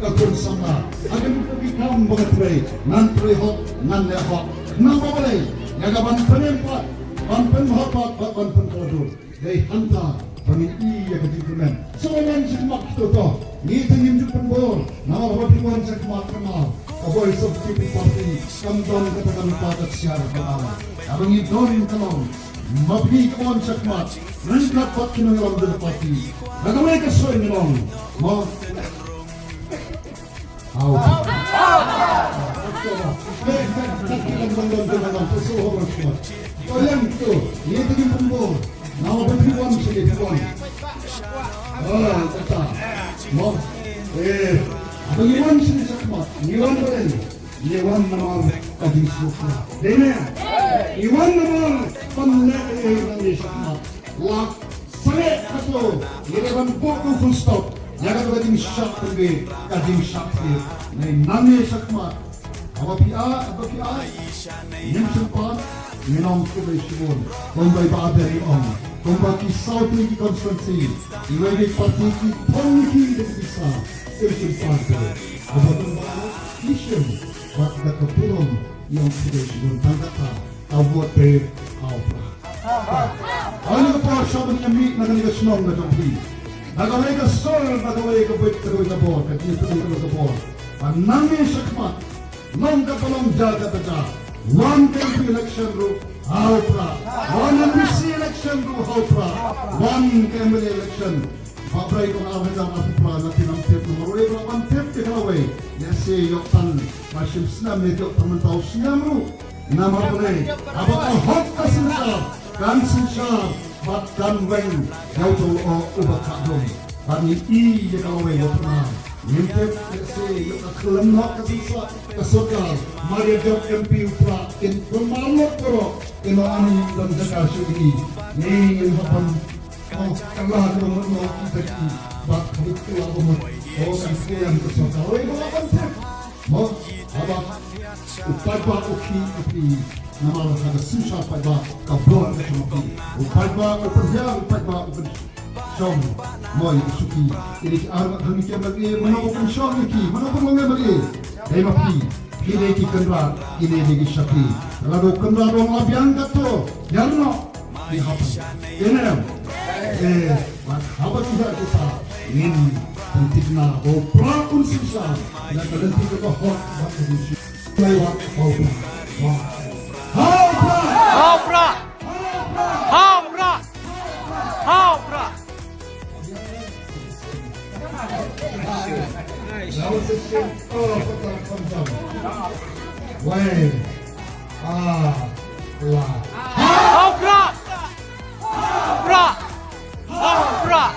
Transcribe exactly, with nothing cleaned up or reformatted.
Ka khun samla, ha kane ka kam ba nga trei, ngan trei hok, ngan leh hok. Namar balei, ïa ka ban pynïeng pat, ban pynbha pat, bad ban pynkylla dur. Dei hangta ba ngi i ïa ka jingkyrmen. Sngewbha wan shakhmat kito to. Ngi te ngim ju pynbor, namar haba phi wan shakhmat kynmaw, ka Voice of the People Party kam don kata ka lypa ka ksiar ka ba. Kaba ngi don ka long, ma phi ka wan shakhmat ryngkat bad ki nongïalam jong ka party. Na kawei ka sor ngi long, mo. Au. Ngi wan namar ka jingsuk. Dei ne? Ngi wan namar ban leh ïa ka jingsuk. La sangeh kato, ngi dei ban buh u full stop ïa kato ka jingshah pynbeit, ka jingshah thied. Nai nangne shakhmat, haba phi ai, haba phi ai, ngim shym pat, ngin ong khublei shibun. Kumba i Bah Ardent i ong, kumba ki saw tylli ki constituency, iwei iwei party ki thong ki da ki pisa, kim shym pat. Haba kumba ki shim, bad da ka burom, i ong khublei shibun tang kata. Ka vote te ha u Prah. Ha kane ka por sha ban ïa mih na kane ka shnong ka jong phi, na kawei ka sor, na kawei ka bit, na kawei ka bor, ka jingpynlong ka bor. Ba nangne shakhmat, long kaba long jaka jaka, wan ka M P election ruh ha u Prah, wan M D C election ruh ha u Prah, wan ka M L A election. Ba brei ko ar hajar arphew phra, nga pynang tip namar wei ba wan tip te ka lawei. Ïa se ïoh tang ba shim snem, ïa ïoh tang mynta u snem ruh. Namar balei? Haba ka hok ka synshar, kan synshar bad kan weng ïa uto u lyoh uba kha dum. Bad ngi i ïa ka lawei ïa u Prah. Ngim tip, ïa se ïoh ka khlem hok ka synshar ka sorkar. Mar ïa jop M P u Prah kin kynmaw lut baroh, kin ong ani don jaka shuh ïa ngi. Ngi ngin hap ban Mo, kylla ka mut mo, ki bek ki, bad ka bek kylla ka mut. O, kan sngewthuh ka sorkar. Oi, mo, ban tip. Mo, haba u paidbah u khih ïa phi, namar ha ka synshar paidbah ka bor ka shong ïa phi. U paidbah u pynhiar, u paidbah u pynshong. Mo, ïa ka shuki. Ïa ki ar ngut hangne ki ïa, mano u pynshong ïa ki, mano u pynlong ïa ki. Dei ma phi. Kine ki kynrad, kine dei ki shakri. Lada u kynrad u ong la biang kato, ïa no, ki hap. Kine, eh, bad haba ki hap kita, ngin pynthikna ba u Prah un synshar, ïa ka lynti kaba hok, bad ka jingshisha. Lai wat, ha u Prah. Ha u Prah! Ha u Prah! Ha u Prah! Ha u Prah! Wei. Ah, la. Ha u Prah! Ha u Prah! Ha u Prah!